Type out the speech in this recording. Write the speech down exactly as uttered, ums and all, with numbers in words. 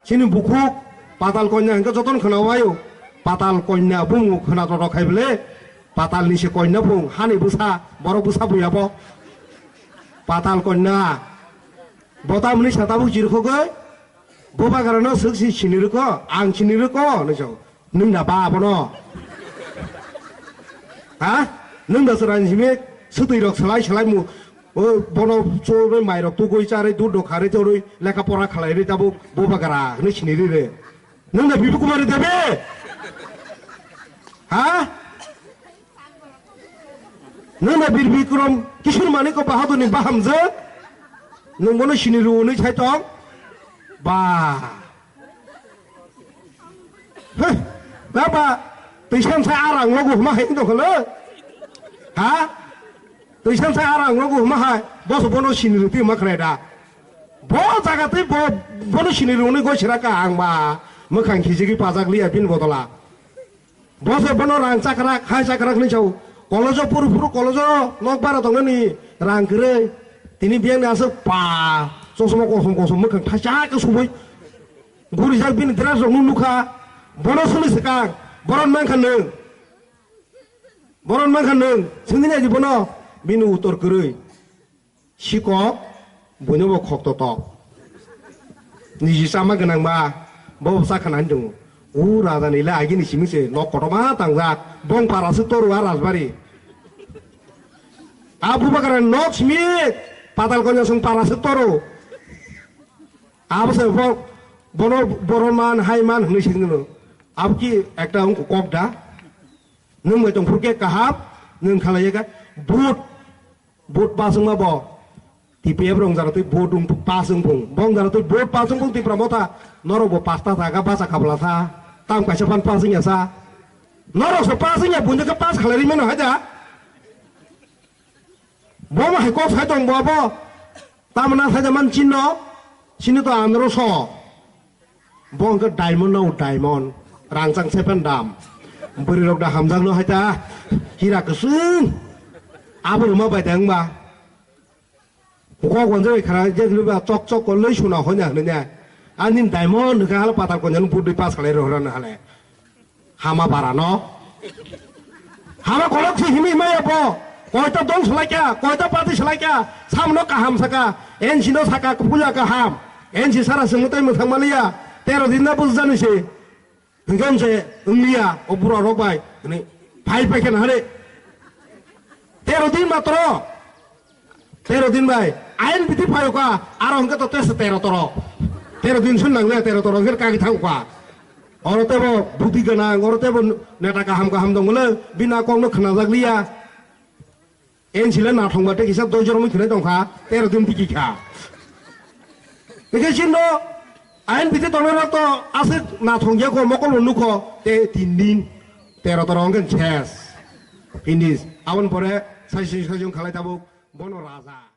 Chini bukhuk Patal Konya hwnkhe jotono khwnao ayo. Patal Konya bumung khwna totok khai bwle. Patal ni se Konya bung, hani bwsa, borok bwsa buya bo. Patal Konya. Bo tamni sa tabuk chirkhogwi. Bo bagarano swk si sini rwkho, ang sini rwkho, hwnwi sao. Nwng da ba abono? Ha? Nwng da chwrai simi swtwi rok swlai swlai mu, o bono chorwi mai rok tugwi charwi dud rok kharwi chorwi lekha pora khalai rwi tabuk bo bagra hwnwi sini rwi re. Nwng da Bipu Kumar Devi? Ha? Nwng da Bir Bikram Kishore Manik Bahadur ni bahamjwk? Nwng bono sini rw hwnwi sai tong? Ba. Heh, baba, twisan sa arang logo huma hai wngtong kholo? Ha? Twisan sa arang logo huma hai, boso bono sini rwtwi ma khlai da. Bo jaga twi bo, bono sini rwni goi sira ka ang ba, mwkhang khijigwi pajak liya bini bodola. Boso bono rang chakrak, hai chakrak ni chao. Kolojo puru puru kolojo nok bara tongnani rang kwrwi. Tini biyang ni aswk pa, chosma kosom kosom mwkhang thaisa khe subui. Gurijak bini dress rok nung nukha, bono soni swkang, boron mankha nwng. Boron mankha nwng, swngwi naidi bono, bini uttor kwrwi. Sikok, buino bo khok totok. Niji chama gwnang ba, bo bo chakha nani tongo. U raja ni le agini simi se nok kotorma tangjak, bong para se toru a rajbari. A bubakara nok simi, Patal Konya song para se toru. Abo se bo, bono boron man, hai man hwnwi sini no. Abo ki ekta wngkha kok da? Nwng bai tong phuru khe kaham, nwng khalai kha vote, vote pass wngma bo. T P F rong jara twi vote wng pass wng phung. Bong jara twi vote pass wng phung Tipra Motha. Norok bo pasta jaga bacha khabla sa. Tam kaisa phan pass wngya sa. Norok se pass wngya bundi khe pass khalai ri mano haja. Bo ma hai kok sai tong bo abo. Tamna sai man chinno. Chini to andro so. Bo hwnkhe diamond no diamond, rangchak sepen dam. Bwrwi rok da hamjak no hai ta, hira kwswng. Abo rwma bai da wngba. Kok wanjak bai khara je khwlai ba chok chok ko lei suna hoi na hwnwi ne. Ani diamond hwnkhe hala Patal Konya no budui pass khalai rw hwrana hale. Hama bara no. Hama kolok si himi maya bo. Koita dong salai kya, koita party salai kya. Samno kaham saka, N C no saka puja kaham. N C sara sengno tai mwthang maliya. Tero din na bujani se. Hingkon se, wngliya, o bura rok bai. Ni, phai phai khe na hale. Tero din matro. Tero din bai, ain biti phayoka, aro hwnkhe to tesa tero toro. Tero din sun nangle, tero toro hwnkhe kagi thangkha. Oro tebo budi gwnang, oro tebo neta kaham kaham dongole, bina kokno khwnajak liya. N C le nathong ba tei kisa doi joromwi khwnai tongkha, tero din tiki kha. Hwnkhe chino ain biti tongnai rok to aswk nathong ya ko mokol bo nukho, te tin din, tero toro hwnkhe ses. Finish. Aboni pore sai sai sai khalai tabuk, bono raja.